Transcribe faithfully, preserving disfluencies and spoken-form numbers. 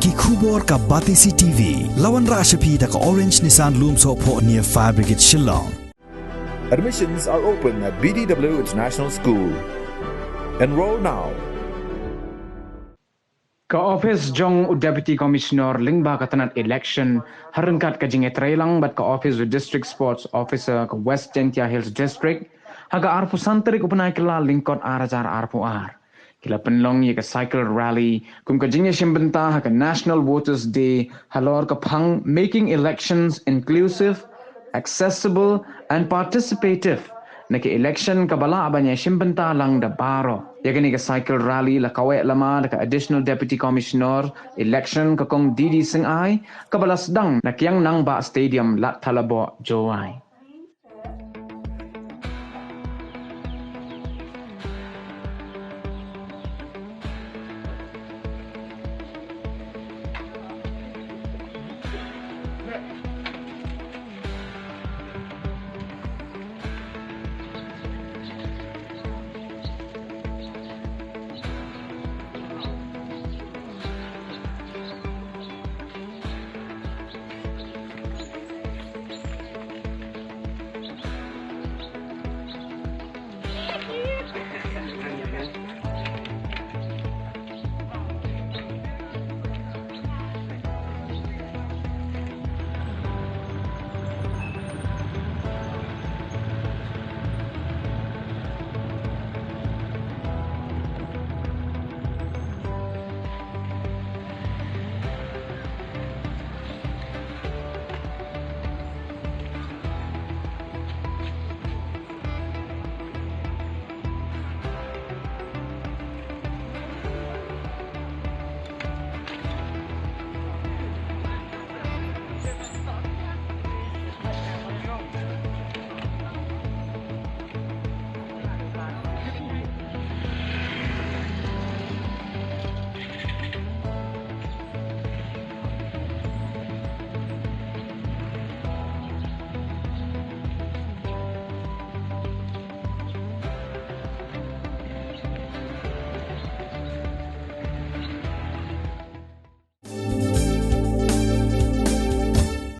Ki khubor ka Batesi TV la wanrah sha phi da ka Orange Nissan Lumsohphoh near Fire Brigade Shillong. Admissions are open at B D W International School. Enroll now. Ka ophis jong u Deputy Commissioner lyngba ka tnat election ha ryngkat ka jingïatreilang bad ka ophis u District Sports Officer ka West Jaintia Hills District ha ka arphew san tarik u bnai Kyllalyngkot ar hajar arphew ar ki la pynlong ïa ka cycle rally kum ka jingïashim bynta ha ka National Voters Day halor ka phang Making Elections Inclusive, Accessible and Participative na ka election kaba lah ban ïashim bynta lang da baroh. Ïa kane ka cycle rally la kaweh lama da ka Additional Deputy Commissioner Election ka Kong D D Syngai kaba la sdang na Kiang Nangbah Stadium, Ladthadlaboh, Jowai.